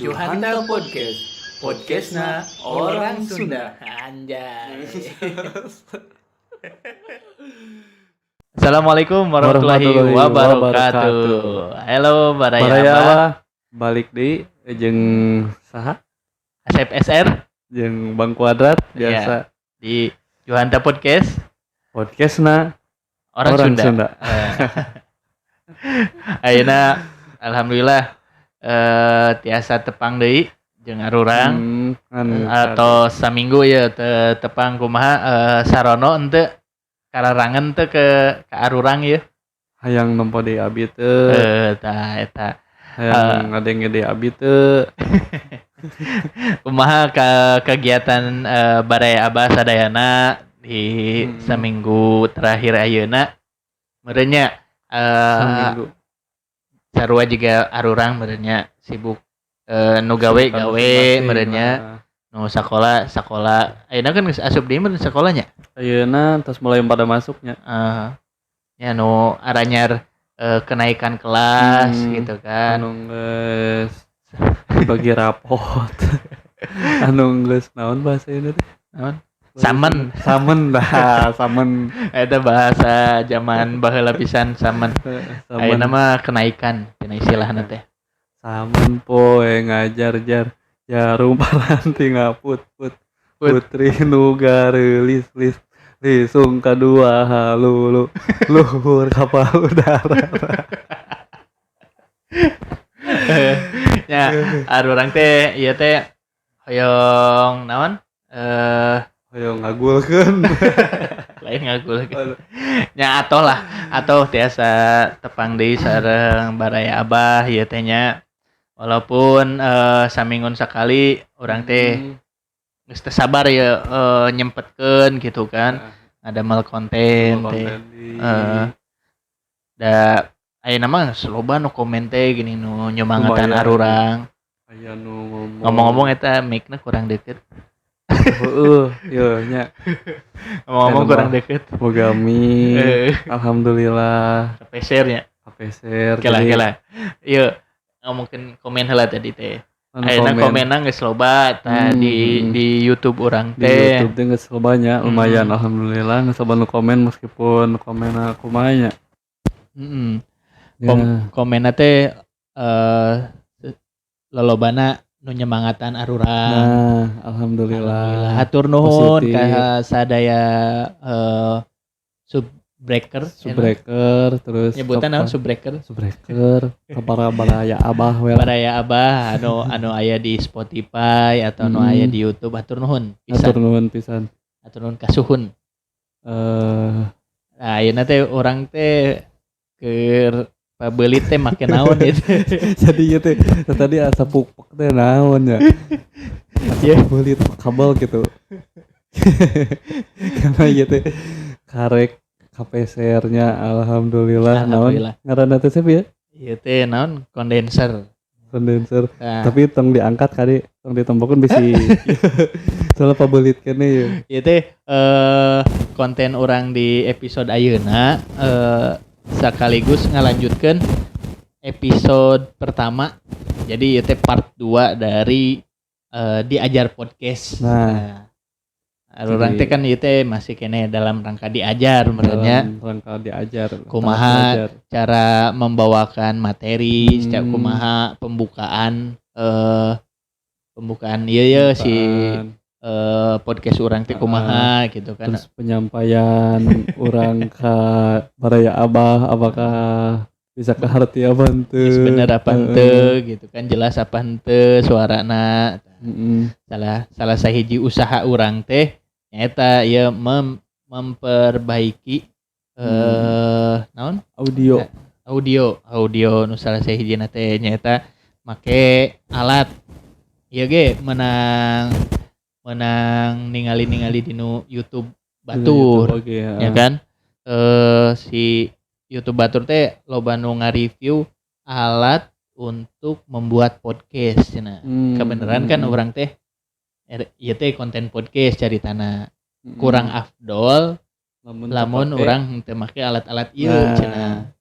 Juhanta Podcast, podcastna orang Sunda. Anjay. Assalamualaikum warahmatullahi wabarakatuh. Halo baraya abah. Balik di jeung saha? Asep SR jeung Bang Kuadrat biasa ya, di Juhanta Podcast. Podcastna orang Sunda. Ayeuna alhamdulillah tiasa tepang deui jeung arurang atau saminggu ya tepang kumaha sarono henteu kararangen teu ke arurang ya. Hayang nempo deui abi teu. Tah eta. Hayang ngadenge deui abi teu. Kumaha kegiatan baraya abah sadayana di saminggu terakhir ayeuna meureun nya saminggu sarua juga arurang meureun nya sibuk nu gawe gawe meureun nya nu sakola sakola ayeuna kan geus asup deui meureun sakolanya ayeuna tos mulai pada masuknya nya nu aranyar kenaikan kelas gitu kan anu geus bagi rapot anu geus naon bahasa ieu teh naon samen dah samen eta bahasa zaman baheula pisan samen. Ayeuna mah kenaikan tina istilahna teh samen poe ngajar jar jarum paranti ngaput put putri nu gareulis lis lisung kadua halulu luhur kapal udara. Ya arurang teh ieu teh hoyong naon hoyong ngagulkeun. Lain ngagulkeun. Nya atoh lah, atoh tiasa tepang deui sareng baraya abah ieu teh nya. Walaupun saminggun sakali urang teh geus teu sabar ya nyempetkeun gitu kan. Ngadamel konten teh. Da ayeuna mah loba nu komen teh gini nu nyumangatan arurang. Aya nu ngomong-ngomong eta mic-na kurang deket. Heeh, yo nya. Ngomong-ngomong kurang deket. Boga mic. Alhamdulillah. Kapeser nya. Kapeser. Kela-kela. Ieu ngomongkeun komen heula tadi teh. Ayeuna komenna geus loba tah di YouTube urang teh. Di YouTube teh geus loba nya, lumayan alhamdulillah geus loba nu komen meskipun komenna kumaha nya. Heeh. Komenna teh lolobana nu nyemangatan arurang. Nah, alhamdulillah. Hatur nuhun ka sadaya subbreaker, terus nyebutan naon subbreaker? Subbreaker ka para baraya abah we. Baraya abah anu aya di Spotify atau anu aya di YouTube, hatur nuhun pisan. Hatur nuhun pisan. Hatur nuhun kasuhun. Nah, ayeuna teh urang teh keur pabelit teh make naon gitu. Jadi ieu teh tadi asa pukpek teh naon ya. Asa belit kabel gitu. Karena ieu teh karek KPCR-nya alhamdulillah naon ngaranna teh ya? Ieu teh naon kondenser. Kondenser. Nah. Tapi tong diangkat kali, tong ditempokeun bisi. Soalnya pabelit kene ya. Ieu teh konten urang di episode ayeuna sekaligus ngalanjutkeun episode pertama. Jadi itu part 2 dari Diajar Podcast. Nah, urang teh kan ieu teh masih kene dalam rangka diajar meureunnya. Dalam rangka diajar. Kumaha cara membawakan materi, secara kumaha pembukaan pembukaan ieu ye si podcast urang teh kumaha gitu kan. Terus penyampaian urang ka baraya abah apakah bisa kaharti apa henteu? Bener apa henteu gitu kan, jelas apa henteu suarana. Salah sahiji usaha urang teh nyaeta ieu memperbaiki naon? Audio. Audio nu salah sahijina teh nyaeta make alat. Ieu ge menang ningali-ningali dinu YouTube batur, ya kan? Si YouTube batur teh loba nu ngareview alat untuk membuat podcast cenah. Kebenaran kan urang teh ieu teh konten podcast caritana. Kurang afdol lamun urang teu make alat-alat ieu cenah.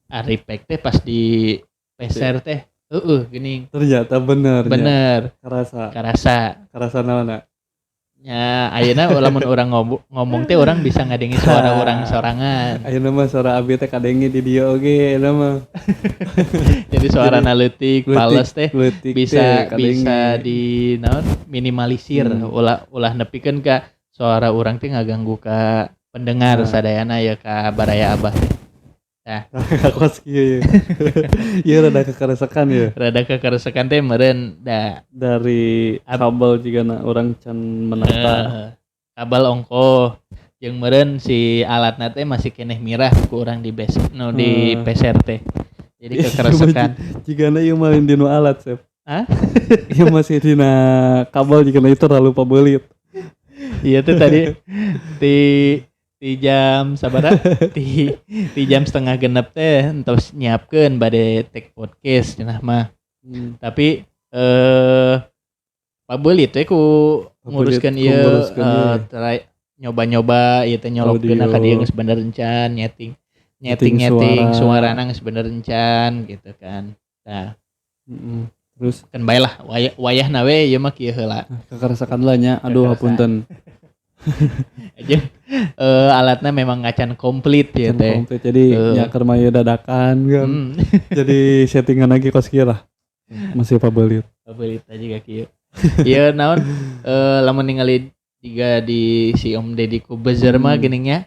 Ari pek teh pas di Peser teh heueuh geuning. Ternyata bener. Bener. Karasa. Karasa. Karasa naonna? Ya, ayeuna lamun urang ngomong teh urang bisa ngadenge suara urang sorangan. Ayeuna mah suara abi teh kadenge di dieu oge ayeuna mah. Jadi suarana leutik, pales teh leutik bisa teh, bisa di naon minimalisir, ulah nepikeun ka suara urang teh ngaganggu ka pendengar sadayana ya ka baraya abah teh. Nah, kos kieu ya. Ieu rada kekaresekan ya. Rada kekaresekan teh meureun da dari kabel jigana urang can menata. Kabel ongkoh jeung meureun si alatna teh masih keneh mirah ku urang di base no di peser teh. Jadi kekaresekan. Jigana ieu mah lain dina alat, Sep. Hah? Ieu masih dina kabel jigana itu terlalu pabelit. Iya tuh tadi di jam sabaraha di jam 5:30 teh entos nyiapkeun bade take podcast cenah mah. Tapi pabelit teh ku nguruskeun ieu nyoba-nyoba ieu teh nyolokkeun ka dieu geus bener encan nyeting suarana geus bener encan gitu kan. Nah, terus kan bae lah wayahna we ieu mah kieu heula. Kakaresakan lah nya, aduh hapunten. Aja alatnya memang ngacan komplit ya teh. Komplit jadi nya keur mah dadakan kan. Jadi settingan lagi kos kieu lah. Masih pabelit. Pabelit aja ka kieu. Ieu naon lamun ningali jiga di si Om Deddy Kobuzer mah geuning nya.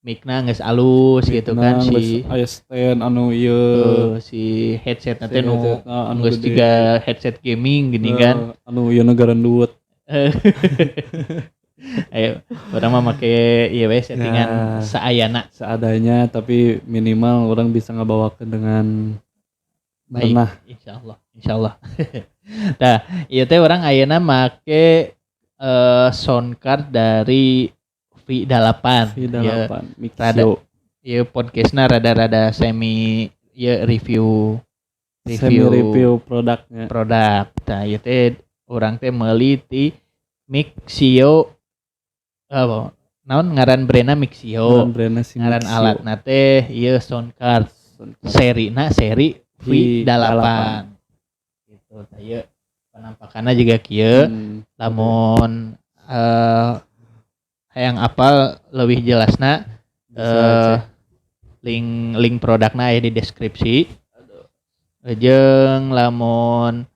Mikna geus alus gitu kan si aya stand anu ieu si headset na teh nu geus jiga headset gaming geuning kan. Anu ieu garandut. Ayo, orang mah make ieu we settingan ya, saayana seadanya tapi minimal orang bisa ngabawakeun dengan baik. Insyaallah, insyaallah. Nah, ieu teh orang ayeuna make sound card dari V8. V8 Mixio. Ieu podcastna rada-rada semi ieu review semi review produknya. Produk. Nah, ieu teh urang teh meuli ti Mixio apa naon ngaran brandna Mixio, ngaran alatna teh ieu sound card serina seri V8 gitu. Tah ieu penampakanna juga kieu. Lamun hayang apal leuwih jelasna link produkna aya di deskripsi. Jeung lamun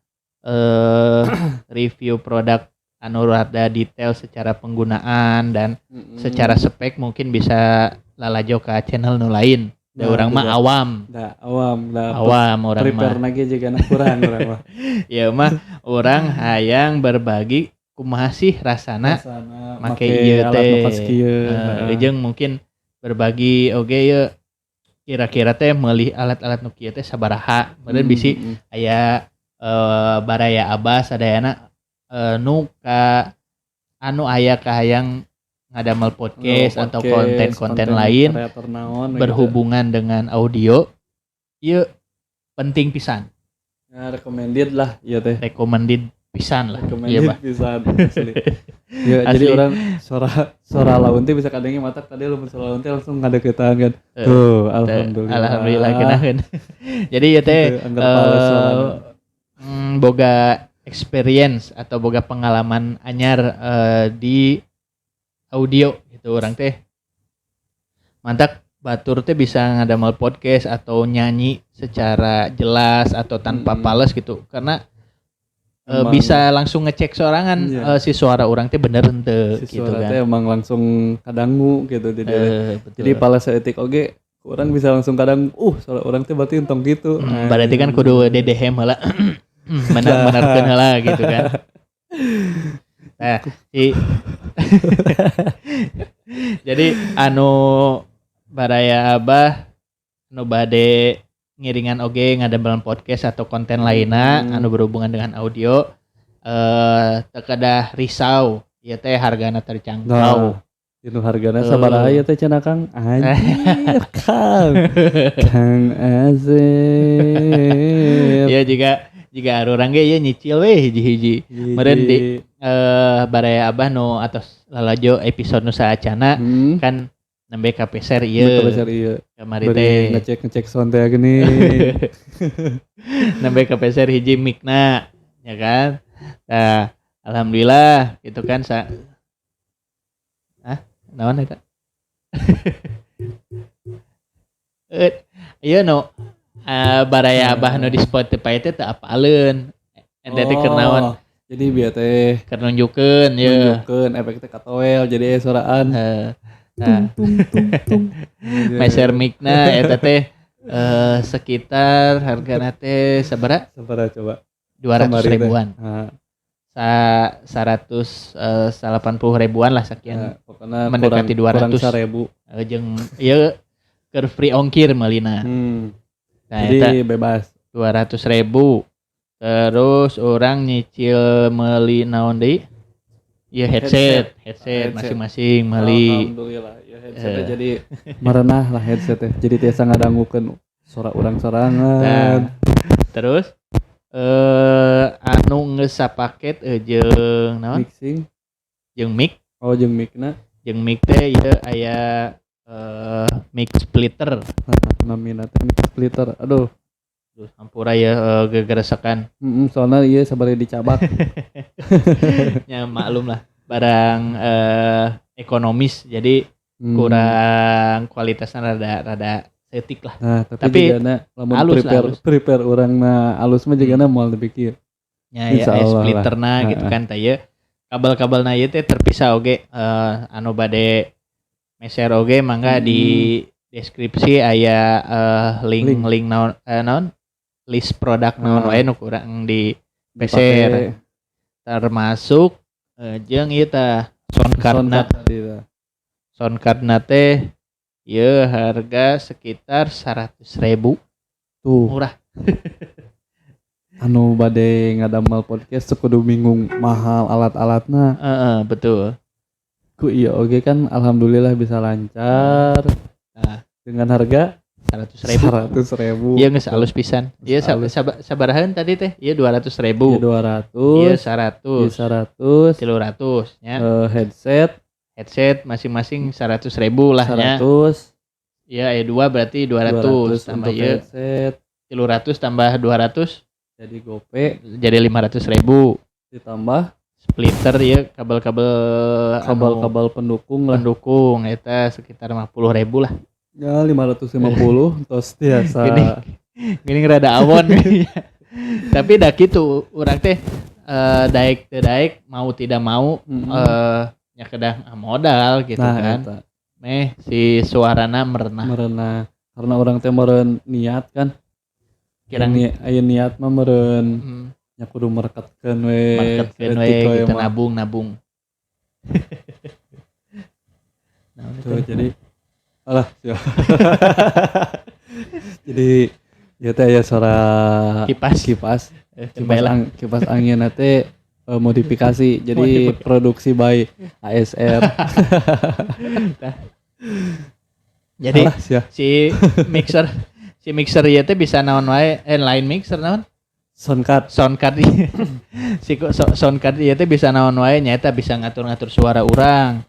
review produk anu rada detail secara penggunaan dan secara spek mungkin bisa lalajo ka channel nu lain. Da urang mah awam. Da awam, da awam urang mah. Prepare lagi jigana kurang urang mah. Ya mah urang hayang berbagi kumaha sih rasana make ieu teh. Jeung mungkin berbagi oge ieu kira-kira teh meuli alat-alat nu kieu teh sabaraha. Meureun bisi aya baraya abah sadayana nu ka anu aya kahayang ngadamel podcast atau konten-konten lain berhubungan gitu dengan audio ieu penting pisan. Ya, recommended lah ieu teh. Recommended pisan lah. Recommended pisan asli. Ya, jadi orang suara laun teh bisa kadangnya mata tadi lamun suara laun teh langsung ngadeukeutan kan. Tuh, alhamdulillah. Alhamdulillah keunaheun. Jadi ieu teh boga experience atau boga pengalaman anyar di audio gitu orang teh. Mantak batur teh bisa ngadamel podcast atau nyanyi secara jelas atau tanpa pales gitu karena bisa langsung ngecek sorangan si suara orang teh bener henteu si gitu suara kan. Teh emang langsung kadangu gitu jadi jadi pales saeutik oge orang bisa langsung kadang suara orang teh berarti entong gitu. Berarti kan kudu dedehem heula. Benar-benarkeun heula gitu kan. Nah, jadi anu baraya abah anu bade ngiringan oge ngadamel podcast atau konten lainna anu berhubungan dengan audio teu kedah risau ieu teh hargana terjangkau. Nah, itu hargana sabaraha ieu teh cenah Kang? Anjir, Kang. Kang Asep. Ya jika arurang ge ieu nyicil we hiji-hiji. Meureun di baraya abah nu atos lalajo episode nu saacana kan Nembe kapeser ieu. Kapeser ieu. Kamari teh ngecek-ngecek sound teh gini. Nembe kapeser hiji mic-na, ya kan? Nah, alhamdulillah gitu kan naon eta? Ieu no baraya abah nu di Spotify teh teu apaleun. Ente teh keur naon? Jadi bieu teh keur nunjukeun ye. Nunjukeun efek teh katoel jadi soraan. Nah, tung tung tung. Meser mic-na eta teh sekitar hargana teh sabaraha? Sabaraha coba? 200 ribuan. Heeh. 180 ribuan lah sekian. Pokoknya mendekati kurang 200. 1000. Jeung ieu keur free ongkir meulina. Nah, jadi eta bebas 200 ribu. Terus orang nyicil meuli naon deui? Ya headset masing-masing meuli. Alhamdulillah ya headset jadi merenah lah headset teh. Jadi tiasa ngadangukeun sora urang sorangan. Nah, terus anu geus sapaket jeung naon? Mixing. Jeung mic. Oh, jeung mic-na. Jeung mic teh ieu aya mic splitter. Nah, namina teh mic splitter. Aduh. Duh, hampura ya gegeresekan. Soalnya ieu sabari dicabak. Ya maklum lah, barang ekonomis jadi kurang kualitasnya rada setik lah. Nah, tapi jigana lamun prepare alus. Prepare urangna alus mah jigana moal dipikir. Ya ya splitterna gitu kan tah ieu. Kabel-kabelna ieu teh terpisah oge anu bade meser oge mangga di deskripsi aya link naon naon list produk naon wae nu kurang di peser. Termasuk jeung ieu tah sound cardna. Sound cardna teh ieu harga sekitar 100.000. Tuh. Murah. Anu bade ngadamel podcast kudu bingung mahal alat-alatna. Heeh, betul. Ku ieu oge kan alhamdulillah bisa lancar. Nah, dengan harga 100.000. 100.000. Iya geus alus pisan. Ieu sabarahan tadi teh? Ieu 200.000. Ieu 200. Ieu 100. Ieu 100. 300 nya. Headset masing-masing 100.000 lah nya. 100. Iya, aya 2 berarti 200 tambah ieu headset 300 tambah 200 jadi gope jadi 500.000 ditambah splitter ya kabel-kabel kabel-kabel pendukung lah. Pendukung eta sekitar 50.000 lah. Ya 550 tos tiasa. Gini rada awon. Tapi dah kitu urang teh daek teu daek mau tidak mau nya kedah modal gitu nah, kan. Eta. Meh si suarana merenah. Merenah karena orang teh meureun niat kan. Kirang aya niat mah meureun nya kudu merekatkeun we. Merekatkeun we gitu nabung-nabung. Nah, tuh jadi alah siap. Jadi ya teh aya suara kipas. Kipas angin teh modifikasi. Jadi produksi by ASR. Jadi alah, si mixer ieu teh bisa naon wae lain mixer naon? Sound card. Si sound card ieu teh bisa naon wae nyaeta bisa ngatur-ngatur suara urang.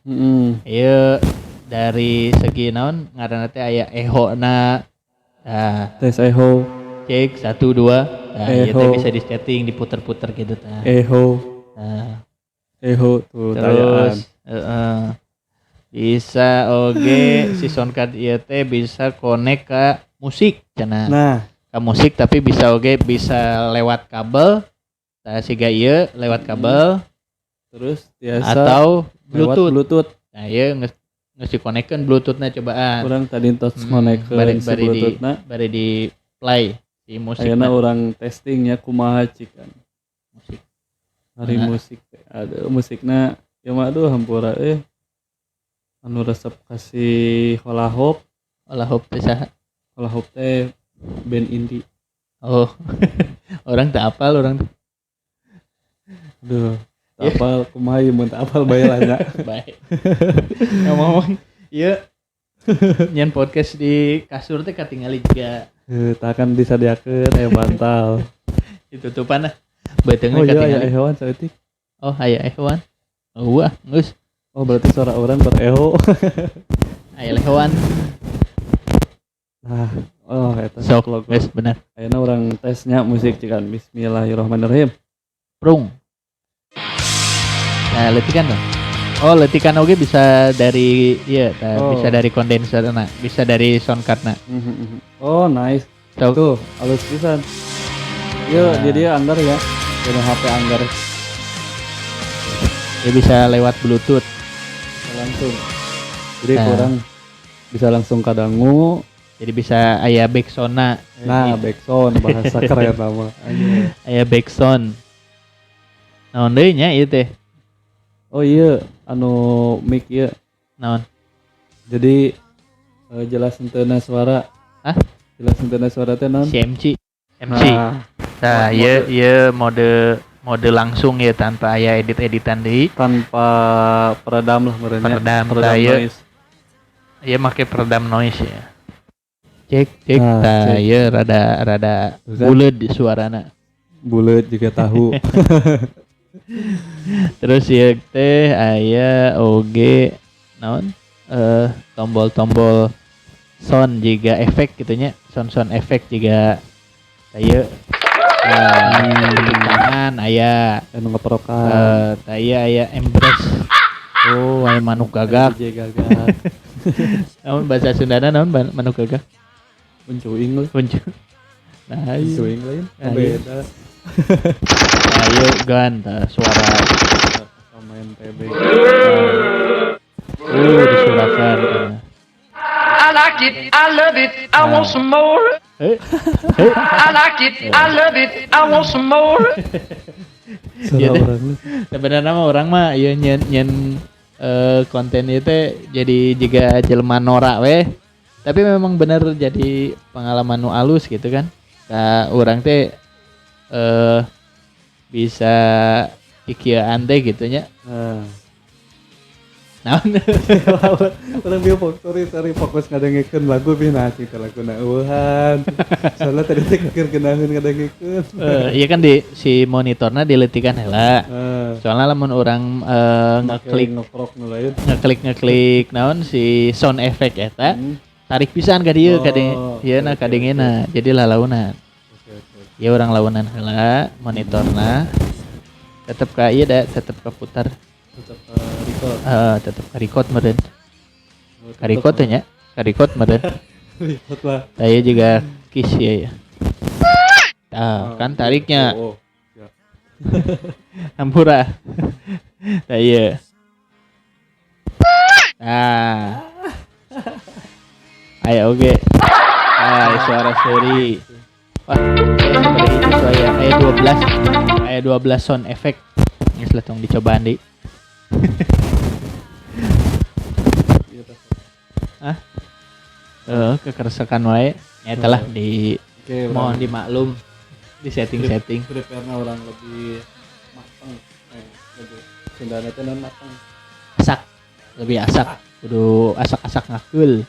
Ieu dari segi naon ngaranna teh aya eho-na. Nah, tes eho. Cek 1 2. Nah, ieu teh bisa di-setting, diputer-puter gitu tah. Eho. Nah. Eho tuh terus bisa oge si sound card ieu teh bisa connect ke musik cenah. Nah, ke musik tapi bisa oge bisa lewat kabel. Tah siga ieu lewat kabel. Terus biasa atau lewat Bluetooth. Nah, ieu geus dikonekkeun Bluetooth-na cobaan. Urang tadi tos ngonekeun si Bluetooth-na bari di play si musik. Ayeuna urang testing nya kumaha cikan. Musik. Hari musik teh. Aduh musikna ieu mah aduh hampura anu resep kasih Hola Hop. Hola Hop teh saha? Hola Hop teh band indie. Oh. Orang tak apal orang. Aduh, tak apal kumaha ieu mun tak apal bae lah nya. Bae. Ngomong ieu nyen podcast di kasur teh katingali juga. Tah kan disadiakeun aya bantal. Ditutupan lah. Beuteungna katingali. Oh iya aya hewan saeutik. Oh, aya hewan. Wah, geus. Oh, berarti suara orang bereho. Aya lehoan. Nah, oh eta Sok, logo. Geus bener. Ayeuna urang tesnya musik cikan. Bismillahirrahmanirrahim. Prung. Nah, letikan dong. Oh, letikan oge bisa dari iya, tah, Oh. bisa dari kondenser nah, bisa dari sound card na. Oh, nice. Sok. Tuh, halus pisan. Yuk, Nah. jadi anggar ya. Jadi HP anggar Ya bisa lewat Bluetooth. bisa langsung. Jadi Nah. kurang bisa langsung kadangu. Jadi bisa aya backsound na. Nah, backsound bahasa keren nama. Anjing. Aya backsound. Naon deui nya ieu teh? Oh iya, anu mic ieu. Naon? Jadi jelas henteuna suara. Hah? Jelas henteuna suara teh naon? Si MC. MC. Nah, Nah, ieu ieu mode mode langsung ya tanpa aya edit-editan deui. Tanpa peredam lah merenya. Peredam, Peredam tah, ieu. noise. Ieu make peredam noise ya. Cek cek Nah, tah cek. ieu rada rada Tuh kan. buleud di suarana. Buleut juga tahu. Terus ieu teh aya oge naon? Tombol-tombol sound juga efek gitu nya, sound-sound efek juga ieu tepuk tangan aya Anu ngeprokan. Tah ieu aya embrace. Oh, aya manuk gagak. DJ gagak. Naon bahasa Sundana naon manuk gagak? Uncuing lah. Kuncu. Nah, ieu. Uncuing lain. Nah, iya. Beda. Nah, ieu gan tah suara. Sama MTB. Disurakan. I like it, I love it, I want some more. Eh, eh. I like it, I love it, I want some more. Suara Iya deh. orang lah. Sebenarnya mah orang mah ieu nyen nyen konten ieu teh jadi jiga jelema norak weh. Tapi memang bener jadi pengalaman nu alus gitu kan. Nah, urang teh bisa kikieuan teh gitu nya. Nah. Naon? Orang bieu sorry sorry fokus ngadengekeun lagu bi nah cing teh laguna eueuhan. Soalnya tadi teh keur geunaheun ngadengekeun. Iya kan di si monitorna diletikan heula. Heeh. Soalnya lamun urang ngeklik ngeprok nu lain. ngeklik ngeklik naon si sound effect eta Hmm. tarik pisan ka dieu ka Oh, ieu na oke, ka dingena jadi lalaunan. Oke oke. Ya orang launan heula monitorna tetep ka ieu da tetep kaputar. Tetep record. Tetep ka record meureun. Oh, Ka record teh nya, ka record meureun. Record lah. Tah ieu juga kiss ya ya. Tah, kan tariknya Oh, oh. Ya. hampura. Tah ieu. Nah. Aya oge. Ah, suara seri. Wah, seperti itu saya. Aya 12. Aya 12 sound effect. Geus lah tong dicobaan deui. Iya, tah. Hah? Kekeresekan wae. Nya lah di Oke, mohon urang dimaklum di setting-setting. prepare-na orang lebih matang. Lebih Sundana teh naon matang. Asak. Lebih asak. Kudu asak-asak ngakeul.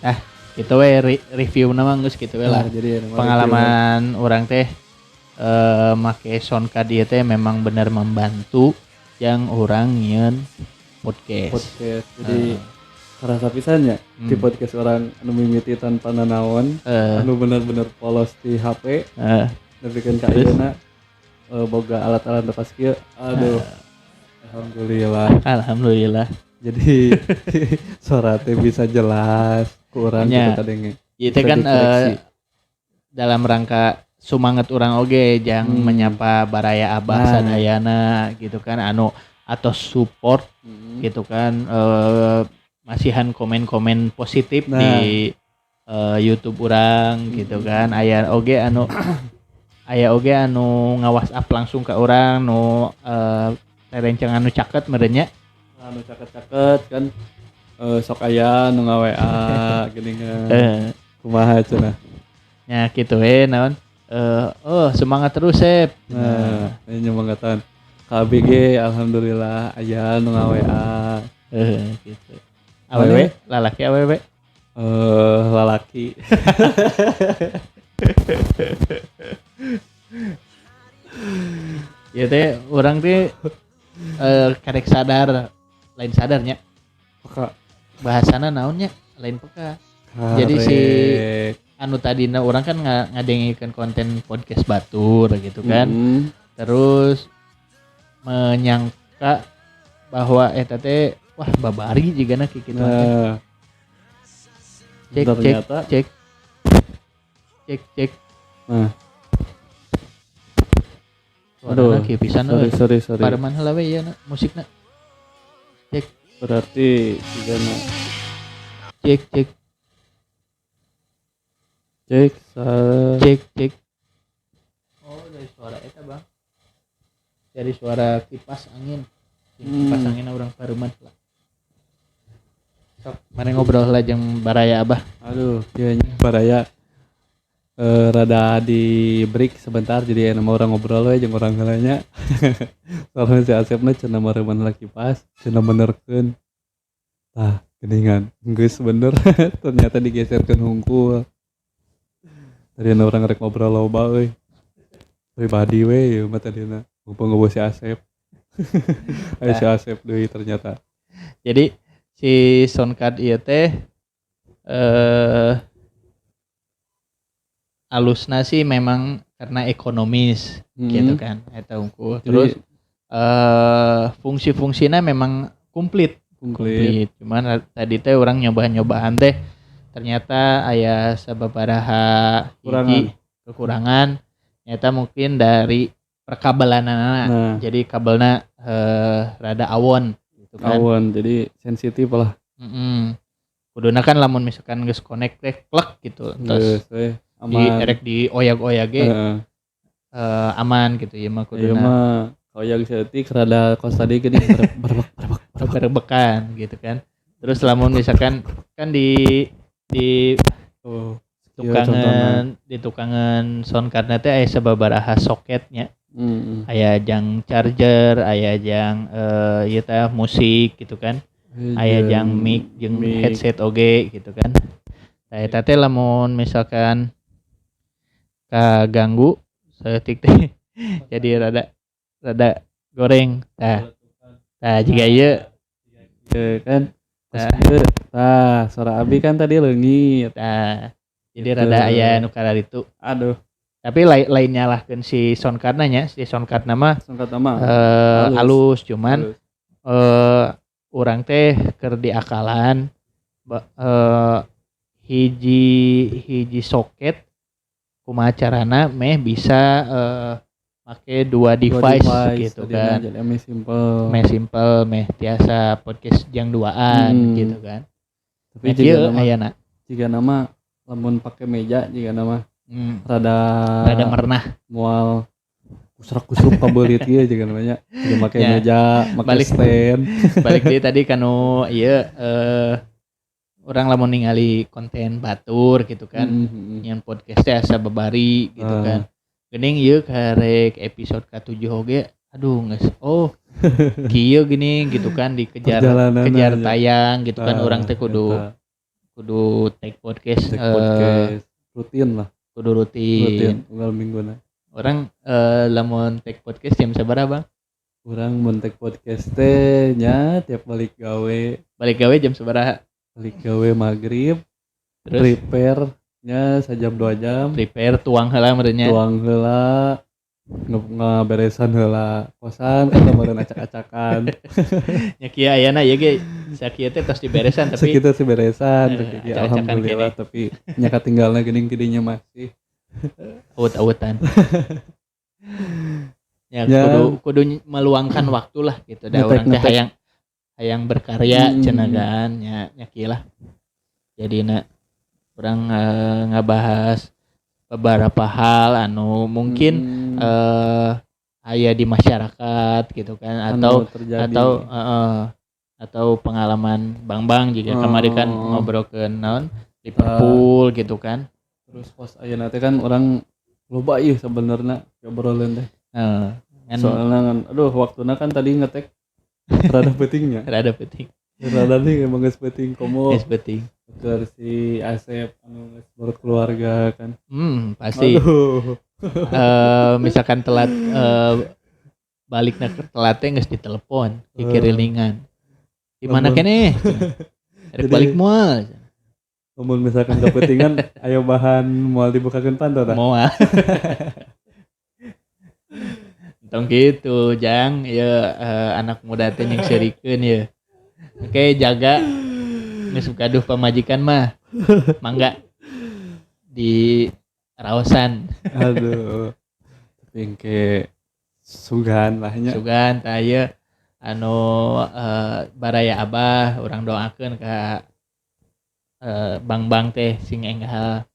Ah, gitu we review nama geus gitu we lah. Nah, jadi emang Pengalaman orang teh make sound card ieu teh memang benar membantu yang orang nyieun podcast. Podcast. Jadi kerasa pisan nya di podcast orang anu mimiti tanpa nanaon, anu bener-bener polos di HP, nepikeun ka Terus? ayeuna boga alat-alat lepas kieu. Aduh. Alhamdulillah. Alhamdulillah. Jadi suara teh bisa jelas, kurang Nya. gitu kadenge. Ieu teh Bisa kan dikoreksi. dalam rangka sumanget urang oge jang menyapa baraya abah Nah. sadayana gitu kan anu atau support gitu kan masihan komen-komen positif Nah. di YouTube urang gitu kan aya oge anu aya oge anu nga-WhatsApp langsung ke urang nu rerencangan anu caket meureun nya. Anu caket-caket kan sok aya nu nga-WA geuningan. Kumaha cenah. Nya kitu we naon oh semangat terus Sep. Nah, ini nyemangatan. KBG alhamdulillah aya nu nga-WA. Gitu. Awewe, lalaki awewe. Lalaki. Ya teh urang teh karek sadar, lain sadarnya. Maka Bahasana naonnya lain peka. Jadi si anu tadina orang kan ngadengikeun konten podcast batur gitu kan. Terus menyangka bahwa eta teh wah babari jigana kitu teh. Cek ternyata, cek cek cek. Nah. Aduh, kieu pisan euy. Sorry. Pareman heula we ieu na musikna. Cek. Berarti jigana cek cek. Cek cek cek. Oh, dari suara eta, Bang. Dari suara kipas angin. Kipas angin urang pareman lah. Sok, mari ngobrol lah jeung baraya Abah. Aduh, kieu nya baraya rada di break sebentar jadi enak orang ngobrol we jeung urang heula nya. Soalnya si Asepna cenah mareman lah kipas, cenah benerkeun. Tah, geuningan geus bener ternyata digeserkeun hungkul. Tadina urang rek ngobrol loba euy. Pribadi we ieu mah tadina. Mumpung ngobrol si Asep. Ayo si Asep deui ternyata. Jadi si soundcard ieu teh alusna sih memang karena ekonomis gitu kan eta unggul. Terus fungsi-fungsina memang komplit. Cuman tadi teh orang nyoba-nyobaan teh ternyata aya sababaraha hiji kekurangan nyata mungkin dari perkabelanana. Nah. Jadi kabelna rada awon gitu kan. Awon jadi sensitif lah. Kuduna kan lamun misalkan geus connect teh klek gitu terus aman. Di erek di oyag-oyag ge aman gitu ieu mah kuduna. Ieu mah oyag saeutik rada kos tadi geuning berebekan gitu kan. Terus lamun misalkan kan di tukangan di tukangan soundcardna teh aya sababaraha soketnya. Aya jang charger, aya jang ieu teh musik gitu kan. Aya jang mic jeung headset oge gitu kan. Tah eta teh lamun misalkan kaganggu saeutik teh jadi rada goreng. Tah. Tah jiga ieu kan. Tah, suara abi kan tadi leungit. Tah. Jadi gitu. Rada aya nu kararitu. Aduh. Tapi lain nyalahkeun si soundcardna nya, si soundcardna mah halus cuman urang teh keur diakalan hiji soket kumaha carana meh bisa make dua device gitu kan. Jadi meh simple. Meh simple, meh tiasa podcast jang duaan gitu kan. Tapi jika nama lamun pake meja jika nama rada merenah mual kusrak-kusruk kabelit ieu jika namanya. Jika make meja, make stand. Balik deui tadi kanu ieu orang lamun ningali konten batur gitu kan. Nyen podcast teh asa babari gitu kan. Geuning ieu karek episode ka-7 oge aduh geus oh kieu gini gitu kan dikejar kejar tayang gitu kan urang teh kudu take podcast, rutin lah kudu rutin unggal mingguna. Orang lamun take podcast jam sabaraha Bang? Urang mun take podcast teh nya tiap balik gawe jam sabaraha? Balik gawe magrib, terus prepare nya sajam 2 jam. Prepare tuang heula meureunnya. Tuang heula, ngaberesan heula kosan kan kemarin acak-acakan. Nya kieu ayana ieu ge sakieu teh tos diberesan tapi sakieu teh beresan tapi alhamdulillah tapi nya katinggalna geuning tidinya masih awut-awutan. Ya kudu meluangkan waktu lah gitu da urang teh hayang berkarya cenah kan nya kieu lah. Jadina urang ngabahas beberapa hal anu mungkin aya di masyarakat gitu kan atau terjadi. Atau pengalaman Bang-bang juga kemarin kan ngobrolkeun naon Liverpool gitu kan. Terus pos ayeuna teh kan orang loba ieu sebenarnya obrolan teh. Soalnya kan aduh waktuna kan tadi ngetek rada pentingnya. Rada penting. Rada nih emang geus penting komo. Geus penting. Keur si Asep anu geus berkeluarga kan. Pasti. Misalkan telat balikna telat teh geus ditelepon, dikirilingan. Di mana keneh? Rek balik moal. Mun misalkan kepentingan aya bahan moal dibukakeun panto tah. Moal. Tong kitu jang ieu anak muda teh jeung seurikeun ieu. Oke jaga geus gaduh pamajikan mah. Mangga di raosan. Aduh. Tapi engke sugan lah nya. Sugan tah ieu anu baraya abah urang doakeun ka bang-bang teh sing enggal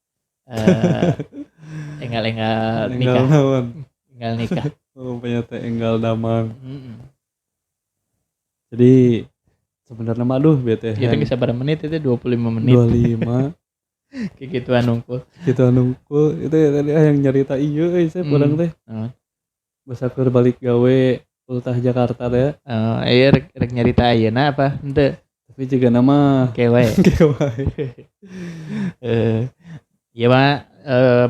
enggal-enggal nikah. Enggal nikah. Oh, punya teh enggal damang. Jadi sebenarnya mah aduh bete. Itu geus sabaraha menit itu 25 menit. 25. Kayak gituan nungkul. Gituan nungkul. Itu tadi yang nyerita ieu euy saya urang teh. Basa keur balik gawe ultah Jakarta teh. Ieu rek nyerita ayeuna apa henteu? Tapi juga nama ke wae. Ke wae. Ieu mah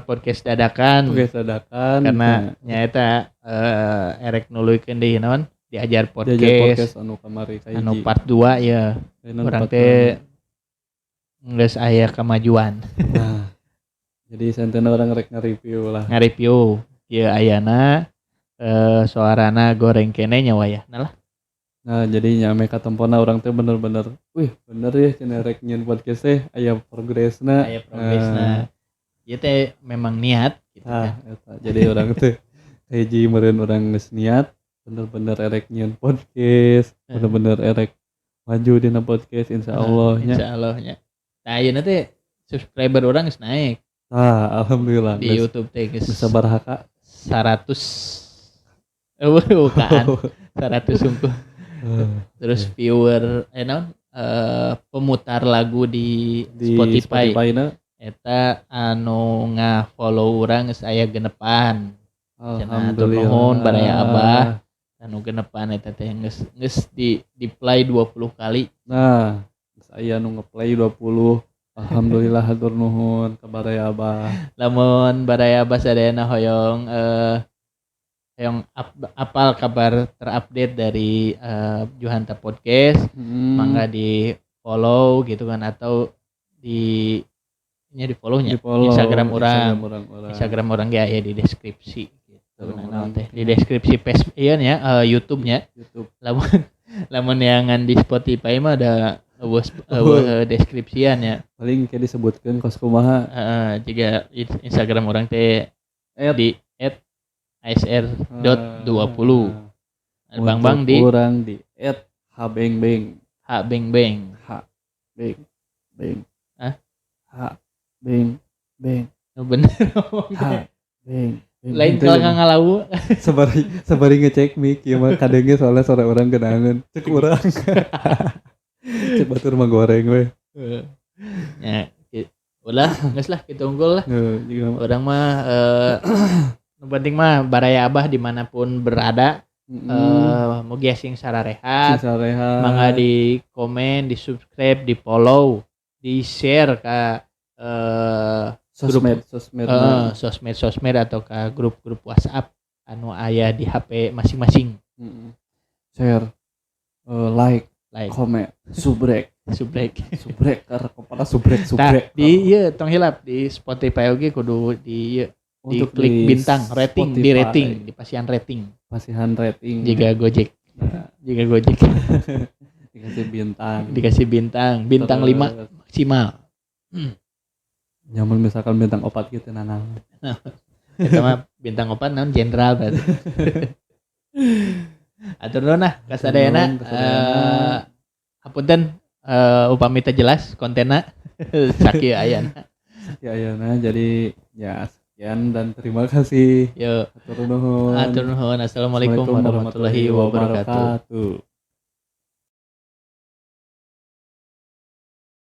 podcast dadakan. Podcast dadakan karena nyaeta erek nuluykeun deui naon diajar podcast. Diajar podcast anu kamari kahiji. Anu part 2 ya. Urang teh geus aya kemajuan. Nah. Jadi santena urang rek nge-review lah. Nge-review. Ieu ayana suarana goreng kene nya wayahna lah. Nah, jadi nyame katempona urang teh bener-bener, wih bener ya cenah rek nyieun podcast teh aya progresna. Aya progresna. Ieu teh memang niat gitu kan. Eta. Jadi urang teh hiji meureun urang geus niat bener-bener erek nyieun podcast, bener-bener erek maju dina podcast insyaallah nya. Insyaallah nya. Nah, ayeuna teh subscriber urang geus naik. Ah, alhamdulillah. Di YouTube teh geus sabaraha ka? 100. Bukan. 100 sungguh. Terus viewer pemutar lagu di Spotify eta anu nga-follow urang geus aya genepan. Alhamdulillah. Nuhun baraya abah anu genepan eta teh geus di play 20 kali. Nah, geus aya nu nge-play 20. Alhamdulillah hatur nuhun ka baraya abah. Lamun baraya abah sadayana hoyong yang apal kabar terupdate dari Juhanta Podcast, mangga di follow gitu kan atau di nya di follow-nya Instagram orang. Instagram orang ge aya di deskripsi gitu. Nah, teh di deskripsi Facebook ieu nya YouTube-nya. YouTube. Lamun yang di Spotify mah ada deskripsian ya. Paling kayak disebutkeun kos kumaha. Heeh, jika Instagram orang teh di @asr.20. Bang-bang di urang di @hbengbeng. Hbengbeng. H beng beng. Hah? H beng beng. Oh, bener. H beng. Lain kalau ngalawu. Sabari ngecek mic ieu mah kadenge soalnya suara urang genangan. Cek urang. Cek batur mah goreng we. Ya, ulah geus lah kitu unggul lah. Urang mah nu penting mah baraya abah dimanapun berada, mugi sing sararehat, mangga di komen, di subscribe, di follow, di share ke sosmed, sosmed atau ke grup-grup WhatsApp anu aya di HP masing-masing. Share, like, komen, subrek, kepala subrek. Nah, di ieu tong hilap di Spotify oge kudu di ieu. Di klik bintang, rating, Spotify. Di rating, di pasihan rating. Pasihan rating. Jika Gojek. Nah. Jika Gojek. Dikasih bintang. Dikasih bintang, bintang 5 maksimal. Nyamun misalkan bintang 4 gitu nanang. Eta mah bintang 4 naon jenderal berarti. Atur nuhun nah kasadayana. Hapunten upami teu jelas kontenna sakieu ayana. Sakieu ayana jadi ya sekian dan terima kasih. Yo. Atur nuhun. Atur nuhun. Assalamualaikum warahmatullahi wabarakatuh.